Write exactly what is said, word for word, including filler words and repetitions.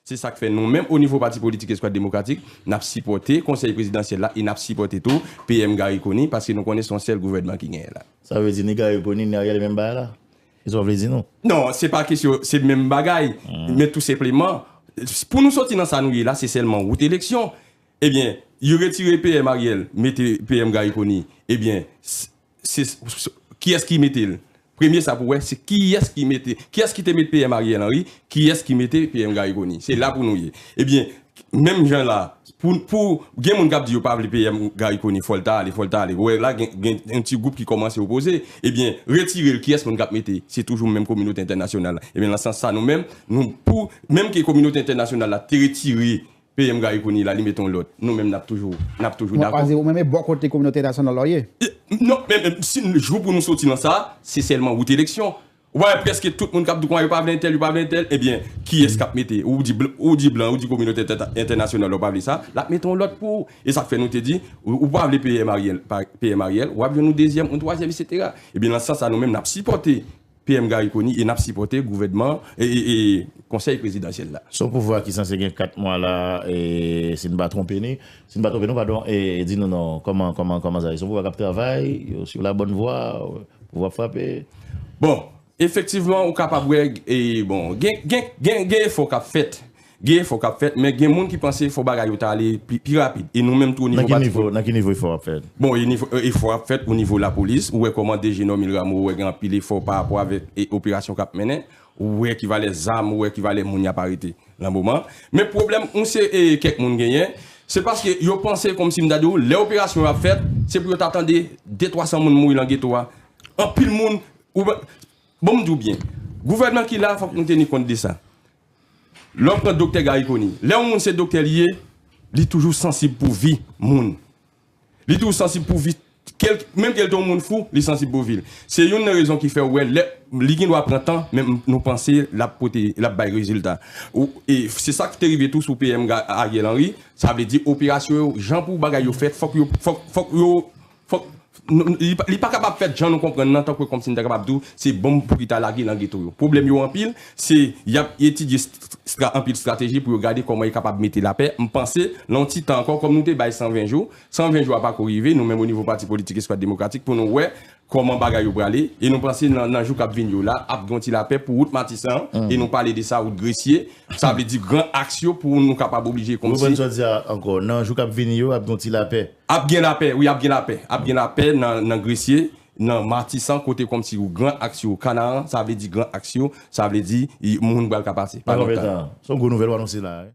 Se sa k fè nou menm, o nivo pati politik Eskwad Demokratik, n ap sipòte Konsèy Prezidansyèl la e n ap sipòte tou P M Garry Conille, paske nou konnen se yon sèl gouvènman ki genyen la. Sa vle di ni Garry Conille, ni Ariel, e menm bagay la? Kisa w vle di nou? Non, se pa kesyon, se menm bagay. Men tou senpleman, pou nou soti nan sa nou ye la, se sèlman wout eleksyon. Ebyen, yo retire P M Ariel, mete P M Garry Conille. Ebyen, s- se, s- kiyès ki mete l? Premye sa pou wè, se kiyès ki mete, kiyès ki te met P M Ariel Henry, kiyès ki mete P M Garry Conille. Se la pou nou ye. Ebyen, menm jan la, pou, pou gen moun k ap di yo pa vle P M Garry Conille, fò l ta ale, fò l ta ale. Ou wè la, gen, gen yon ti gwoup ki kòmanse opoze. Ebyen, retire l, kiyès moun k ap mete? Se toujou menm kominote entènasyonal la. Ebyen, nan sans sa, nou menm, nou, pou, menm ke kominote entènasyonal la te retire P M Garry Conille la, li mete yon lòt. Nou menm, n ap toujou, n ap toujou dakò. Ou menm, e bò kote kominote entènasyonal la w ye? Non, men, men, si n- jou pou nou soti nan sa, se sèlman wout eleksyon. Ou pa wè prèske tout moun k ap di kòman yo pa vle entèl, yo pa vle entèl, ebyen, kiyès k ap mete? Ou di, bl- ou di blan, ou di kominote entè- entènasyonal la, ou pa vle sa, l ap mete yon lòt pou ou. E sa k fè nou te di, ou, ou pa vle P M Ariel, pa- P M Ariel, w ap jwenn yon dezyèm, yon twazyèm, etsetera. Ebyen, nan sans sa, nou menm, n ap sipòte P M Garry Conille e n ap sipòte gouvènman e, e, e konsèy prezidansyèl la. Se yon pouvwa ki sanse gen kat mwa la, e, si n pa twonpe ni, si n pa twonpe nou, padon, e, di nou non, kòman, kòman, kòman sa ye? Se yon pouvwa k ap travay, yo sur la bonne voie, pouvwa ap frape. Bon, efektivman, ou kapab wè, e, bon, gen, gen, gen, gen efò k ap fèt. Gen efò k ap fèt, men gen moun ki panse fò bagay yo ta ale pi, pi rapid. E nou menm tou o Nan nivo ki pati nivo, nan ki nivo efò ap fèt? Bon, e nivo, e, efò ap fèt o nivo lapolis. Ou wè kòman D G Normil Rameau, ou wè gen anpil efò pa rapò avèk, e, operasyon k ap mennen. Ou wè ki valè zam, ou wè ki valè moun y ap arete nan moman. Men pwoblèm, ou se, e, kèk moun genyen, se paske yo panse kòmsi m ta di w, lè operasyon yo ap fèt, se pou yo ta tande de twa san moun mouri nan geto a. Anpil moun, ou, bon, m di w byen, gouvènman ki la, fòk nou teni kont de sa. Lè w pran doktè Garry Conille, lè yon moun se doktè li ye, li toujou sansib pou vi moun. Li toujou sansib pou vi, kèl, menm ke l te yon moun fou, li sansib pou vi l. Se youn nan rezon ki fè w wè lè li gen dwa pran tan, men nou panse l ap pote, l ap bay rezilta. Ou, e se sa k te rive tou sou P M Ga- Ariel Henry, sa vle di operasyon yo, jan pou bagay yo fèt, fòk yo, fòk, fòk yo Fòk, n- n- li, pa- li pa kapab fèt jan nou konprann nan, tankou kòmsi n ta kapab di w, se bonm pou ki ta lage nan geto yo. Pwoblèm yo anpil, se y ap etidye st- stra- anpil estrateji pou yo gade kòman yo kapab mete lapè. M panse, nan yon ti tan ankò, kòm nou te bay san ven jou, san ven jou a pako rive, nou menm o nivo pati politik Eskwad Demokratik, pou nou wè kòman bagay yo prale, e nou panse nan, nan jou k ap vini yo la, ap gen yon ti lapè pou wout Matisan, e nou pale de sa, wout Gresye, sa vle di gran aks yo pou nou kapab oblije kòmsi. Reprann sa w di a ankò, nan jou k ap vini yo, ap gen yon ti lapè. Ap gen lapè, wi, ap gen lapè. Ap gen lapè nan, nan Gresye, nan Matisan, kote kòmsi gran aks yo, Kanaran, sa vle di gran aks yo, sa vle di, i- moun pral ka pase. Pa lontan. Se yon gwo nouvèl w anonse la, wi.